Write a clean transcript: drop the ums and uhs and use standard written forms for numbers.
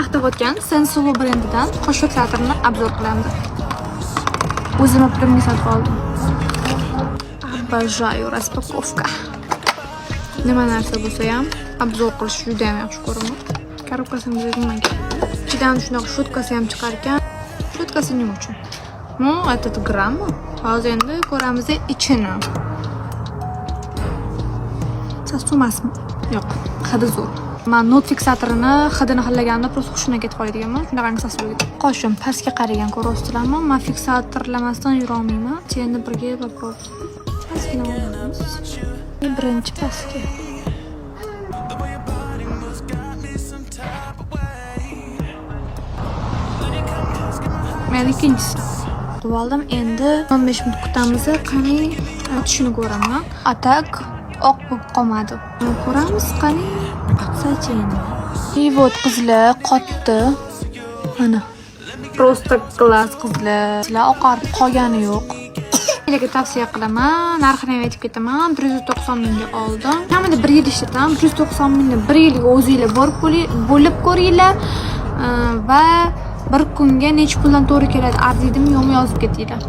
Maqtayotgan Sensulu brendidan qosh fiksatorini обзор qilamiz. O'zimni pulimga sotib oldim. Обожаю распаковка. Nima narsa bo'lsa ham обзор qilishni juda ham yaxshi ko'raman. Коробка sini nima. Ichidan shunaqa щётка si ham chiqar ekan. Щётка si nima uchun? Ну, этот грамм. Hozir endi ko'ramiz ichini. Sassiq emasmi? Yo'q, hidi zo'r. Man Nude fiksatorini hidini hidlaganimda просто hushimdan ketib qoladiganman. Shunaqangi sassiq. Qoshim pastga qaragan, ko'ryapsizlarmi? Man fiksatorlamasdan yurolmayman. Endi birga попробуем. Pastgina olamiz. Birinchi pastga. The way your body moves got me some type of way. When you come close, get my heart. Men ikkinchisi. Qilib oldim. Endi 15 minut kutamiz. Qani, tushini ko'raman. А так oq bo'lib qolmadi. Ko'ramiz, qani, qotsachi endi. И вот, qizlar, qotdi. Mana. Просто класс, qizlar. Sizlar, oqarib qolgani yo'q. Sizlarga tavsiya qilaman. Narxini ham aytib ketaman. 190 mingga oldim. Kamida bir yil ishlataman. 190 mingni bir yilga o'zinglar borib bo'lib ko'ringlar. Va bir kunga necha puldan to'g'ri keladi, arziydimi, yo'qmi, yozib ketinglar.